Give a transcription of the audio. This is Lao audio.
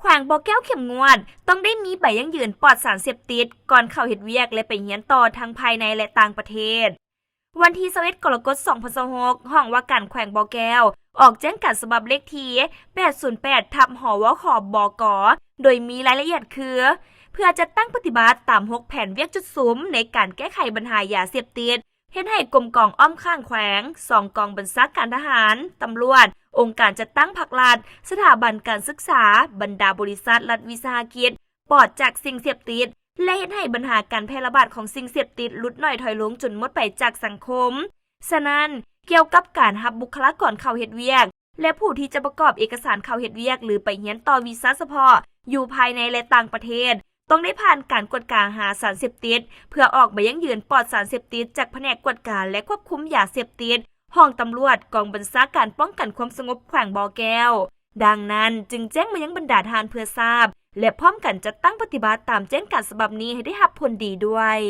ແຂວງບໍ່ແກ້ວເຂັ້ມງວດ ຕ້ອງໄດ້ມີໃບຢັ້ງຢືນປອດສານເສບຕິດ ກ່ອນເຂົ້າເຮັດວຽກ ແລະ ໄປຮຽນຕໍ່ທັງພາຍໃນ ແລະ ຕ່າງປະເທດ. ວັນທີຊາວເອັດ ກໍລະກົດ ສອງພັນຊາວຫົກ ຫ້ອງວ່າການແຂວງບໍ່ແກ້ວ ອອກແຈ້ງການສະບັບເລກທີ ແປດສູນແປດ ທັບ ຫວຂ ບກ ໂດຍມີລາຍລະອຽດຄື ເພື່ອຈັດຕັ້ງປະຕິບັດຕາມຫົກແຜນວຽກຈຸດສຸມໃນການແກ້ໄຂບັນຫາຢາເສບຕິດ, ເຮັດໃຫ້ກົມກອງອ້ອມຂ້າງແຂວງ, ສອງກອງບັນຊາການທະຫານ, ຕຳຫຼວດ, ອົງການຈັດຕັ້ງພັກລັດ, ສະຖາບັນການສຶກສາ, ບັນດາບໍລິສັດລັດວິສາຫະກິດ ປອດຈາກສິ່ງເສບຕິດ ແລະ ເຮັດໃຫ້ບັນຫາການແຜ່ລະບາດຂອງສິ່ງເສບຕິດຫຼຸດໜ້ອຍຖອຍລົງຈົນໝົດໄປຈາກສັງຄົມ. ສະນັ້ນ, ກ່ຽວກັບການຮັບບຸກຄະລາກອນເຂົ້າເຮັດວຽກ ແລະ ຜູ້ທີ່ຈະປະກອບເອກະສານເຂົ້າເຮັດວຽກ ຫຼື ໄປຮຽນຕໍ່ວີຊາສະເພາະ ຢູ່ພາຍໃນ ແລະ ຕ່າງປະເທດ ຕ້ອງໄດ້ຜ່ານການກວດກາຫາສານເສບຕິດ ເພື່ອອອກໃບຢັ້ງຢືນປອດສານເສບຕິດຈາກພະແນກກວດກາ ແລະ ຄວບຄຸມຢາເສບຕິດ ຫ້ອງຕຳຫຼວດ ກອງບັນຊາການປ້ອງກັນຄວາມສະຫງົບແຂວງບໍ່ແກ້ວ. ດັ່ງນັ້ນ, ຈຶ່ງແຈ້ງມາຍັງບັນດາທ່ານເພື່ອຊາບ ແລະ ພ້ອມກັນຈັດຕັ້ງປະຕິບັດຕາມແຈ້ງການສະບັບນີ້ໃຫ້ໄດ້ຮັບຜົນດີດ້ວຍ.